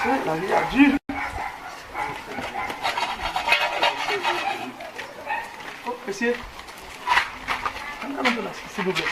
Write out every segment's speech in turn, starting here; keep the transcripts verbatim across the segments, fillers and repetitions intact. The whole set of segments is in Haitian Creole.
Ay, lavi a di. Oh, mesye. Ann gade yon dola, silvouplè.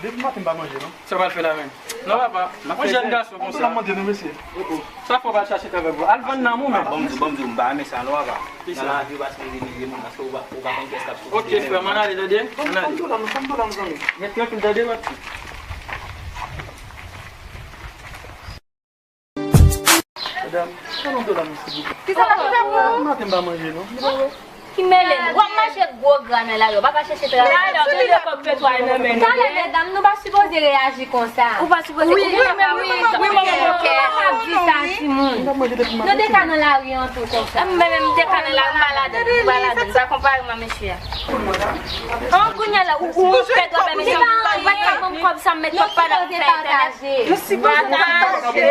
Depi maten m pa manje, non. Sa w pral fè la menm? Non, papa. Yon jèn gason konsa. Yon dola m mande nou, mesye. Oh, oh. Sa fò w al chache travay pou al vann nanm ou menm. Bon, m di, bon, m di, m pa renmen sa, non, papa. Nan lavi, w pa sipoze imilye moun, paske w pa, w pa konn kiyès k ap soufri demen. Ok, frè m, ann ale, tande? Ann ale. Ban m dola m, ban m dola m, zanmi. Ret trankil, tande, manti. Medam, ban m dola m, silvouplè. Kisa w ap fè pou ou? Maten m pa manje, non. Ki mele nou? W ap mache gwo gra nan lari, w pa ka chèche travay. Talè, talè, medam, nou pa sipoze reyaji konsa. Ou pa sipoze, wi, wi, wi, wi, wi, wi. Ou pa ka di sa, timoun. Nou te ka nan lari an tou konsa. Mwen menm, m te ka nan lari, m pa ladann, m pa ladann. Sa konpare m a mesye a. An, kounye a la, ou, ou pèd w ap mesye a. Ou pa ka ban m kòb sa, m met kòb pa la pou fè entènèt. Nou sipoze pataje.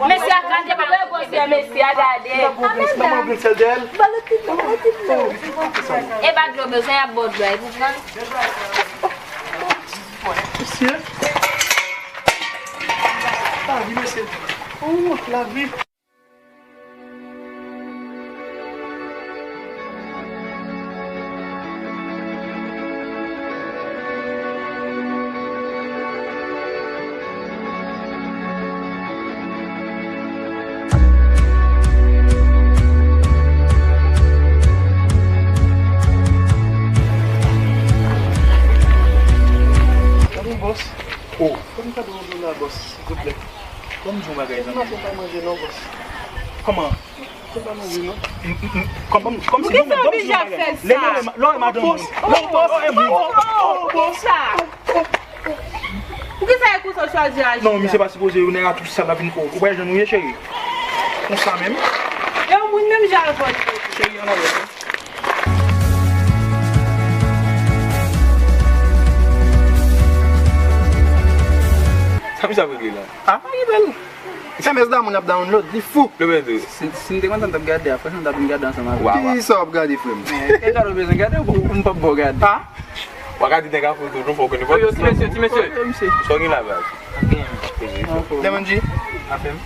Mesye a gade, pa wè gwosè mesye a, gade. Ban mwen yon grenn sèl dèyè l. E pa dlo bezwen, y ap ba w dlo a, epi pran. Mesye. Lavi, mesye. Oh, lavi. Gade, bòs. Oh. Ban m kado yon dola, bòs, silvouplè. Ban m di yon bagay, zanmi. Maten pa manje non, bòs. Kòman? Maten pa manje non. M, m, m, kòm, kòm, kòmsi, ban m, ban m di yon bagay. Lè, lè, lè, lè, madanm mwen. Lè, lè, lè, lè, bòs. Poukisa? Poukisa e konsa w chwazi aji? Non, misye pa sipoze, yon nèg a tou sal la vin fò. Ou pa jwenn ou ye, cheri. Konsa menm. E yon moun menm jan avè w. Cheri, ann ale. Sa misye ap regle la? Ah, pa gen bèl. Se mès damou l ap download, li fou. Lè mwen di. Si, si m te kontan, m t ap gade a, franchman, m t ap vin gade ansanm avè w. Wa, wa. Kisa w ap gade, frè m? Eh, kisa w bezwen gade pou m p ap ba w gade? Ah? W a ka di nèg a foto nou, fò w konnen. Yo, yo, ti mesye, ti mesye. Sa w gen la, baz? Gen. Poze. Demanji? Afè m?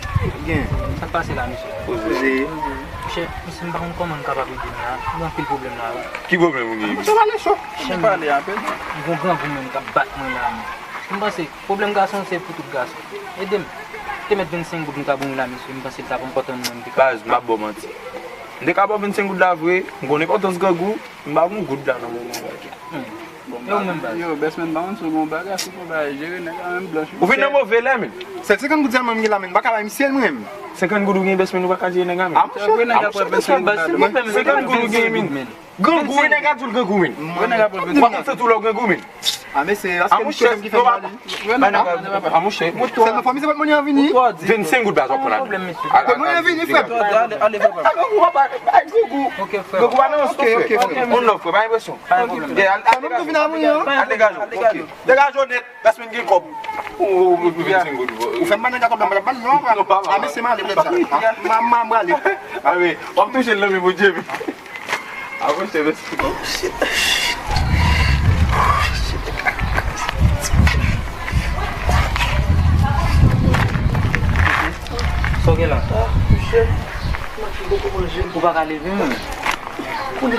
Gen. Sa k pase la, mesye? Poze. Mesye, mesye, m pa konn kòman m kapab ede m la. M gen anpil pwoblèm la, wi. Ki pwoblèm ou gen? Mesye, pale cho. Mesye, pale anpil. M gen yon grangou menm k ap bat mwen la, men. M panse, pwoblèm gason se pou tout gason. Ede m. Te mèt vennsenk goud m ka ban w la, mesye. M panse l t ap enpòtan pou mwen, m te ka. Baz, m ap ba w manti. M te ka ba w vennsenk goud la vre. M konn enpòtans grangou. M pa gon goud la nan moman, baz. Hmm. E ou menm, baz? Yo, best man, pa konn si w gen yon bagay, si w gen yon bagay, jere nèg la menm blanch. Ou vin nan move lè, men. Se senkant goud sèlman m gen la, men. M pa ka bay misye l, mwen menm. Senkant goud ou gen, best man, ou pa ka jere nèg la, men. Ah, monchè, senkant goud ou gen, men. Grangou, wi, nèg a di w grangou, men. Ou pa konn santi w lè w grangou, men. Ah, monchè, non, pa, ah, monchè, mwen twò. Sèlman fò misye pot mwen an vini. Vennsenk goud baz w ap pran la. Pot mwen an vini, frè m. Ale, ale, ale, ale. Grangou, papa, grangou. Ok, frè. Grangou pa nan yon sou, frè. On love, frè, pa gen presyon. Pa gen pwoblèm. Sèlman m tou vin a mwen an. Al degaje w. Degaje w nèt. Best man gen kòb. Ou, ou, ou, vennsenk goud. Ou fè m ba nèg la kòb la, m pa t ap ba l non, frè. Non, pa, pa. Ah, mesye, m ale, m ale. Ah, m, m, m ale. Ah, wi. W ap touche l nan men Bondye, wi. Ah, bon, se vennsenk goud. Sa w gen la? Ah, monchè, m ap poko manje. Ou pa ka leve, menm? Kounye.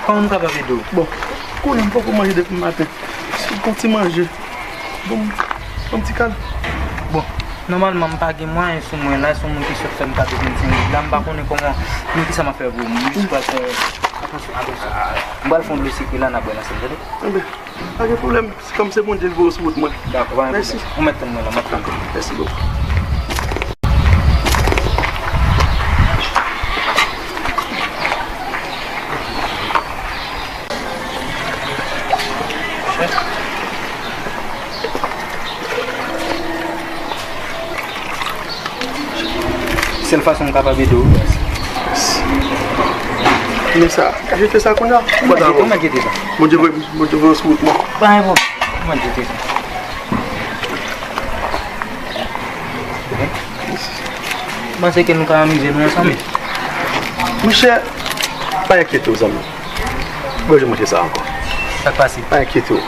Kòman m kapab ede w? Bon, kounye a m poko manje depi maten. Si w gon ti manje, bon, bon ti kal. Bon, nòmalman m pa gen mwayen sou mwen la, se yon moun ki sot fè m kado vennsenk goud la, m pa konnen kòman, men kisa m ap fè pou ou. M jis pral fè, atansyon, atansyon. M pral fè yon dlo sikre la, n ap bwè l ansanm, tande? Enben, pa gen pwoblèm. Se kòm se Bondye ki voye w sou wout mwen. Dakò, pa gen pwoblèm. Mèsi. Ou mèt tann mwen la, m ap tann. Mèsi bokou. Sèl fason m kapab ede w. Men sa, jete sa kounye a. Kòman jete, kòman jete sa? Bondye voye, Bondye voye w sou wout mwen. Pa gen pwoblèm. Kòman jete sa? M panse ke nou ka amize nou ansanm. Monchè, pa enkyete w, zanmi. Mwen, je montre sa ankò. Sa k pase? Pa enkyete w.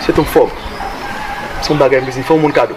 Se yon fòm. Se yon bagay m bezwen fè yon moun kado.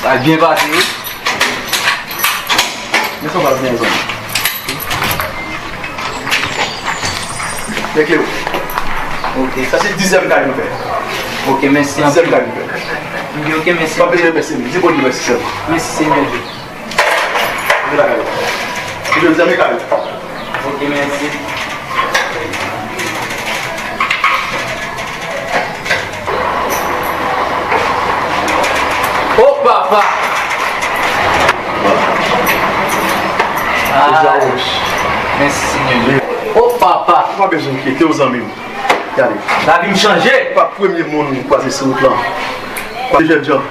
Sa byen pase, wi. Men sa w pral byen, zanmi. Lè kle w. Ok. Sa se dizyèm kay nou fè. Ok, mèsi anpil. Dizyèm kay nou fè. Ok, mèsi. Pa bezwen remèsye m. Di Bondye mèsi sèlman. Mèsi, Senyè Dye. Vin la kay ou. Vin, zanmi kay ou. Ok, mèsi. O papa! Deja wòch. Mèsi, Senyè. O papa! Ou pa bezwen enkyete w, zanmi m. Gade. Lavi m chanje. Pa premye moun m kwaze sou wout lan. Kwaze jènjan.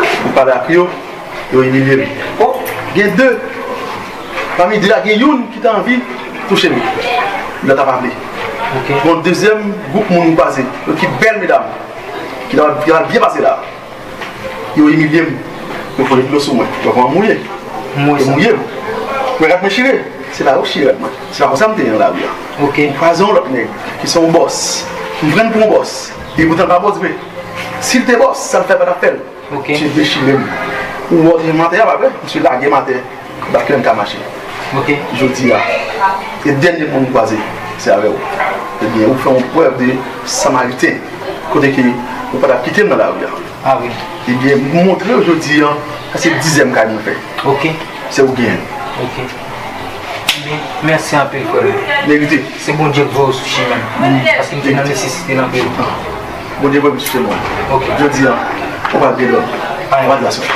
M pale ak yo, yo imilye m. Gen de. Pami de a, gen youn ki ta anvi touche m. Lòt la pa vle. Ok. Bon, dezyèm gwoup moun m kwaze, yo ki bèl medam, ki ta, ki ta byen pase la. Yo imilye m. Yo foure dlo sou mwen. Yo pran mouye. Yo mouye m. Mwen rad mwen chire. Se la yo chire rad mwen. Se pa konsa m te ye nan lari a. Ok. M kwaze yon lòt nèg ki se yon bòs. M pran l pou yon bòs. E poutan l pa bòs vre. Si l te bòs, sa l fè pa t ap fè l. Ok. Misye dechire m. Ou wè w te jwenn m atè a, pa vre? Misye lage m atè. Bat kè m ka mache. Ok. Jodi a, e dènye moun m kwaze, se avè w. Ebyen, ou fè yon prèv de samariten, kote ke ou pa t ap kite m nan lari a. Ah wi. Ebyen, m montre w jodi a, sa se dizyèm kay mwen fè. Ok. Se ou genyen. Ok. Ebyen, mèsi anpil, frè m. Merite. Se Bondye k voye w sou chemen m. Paske m te nan nesesite l anpil. Bondye voye m sou chemen w. Ok. Jodi a, ou pral gen lòd. Ou pral gen gason.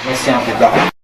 Mèsi anpil. Dakò.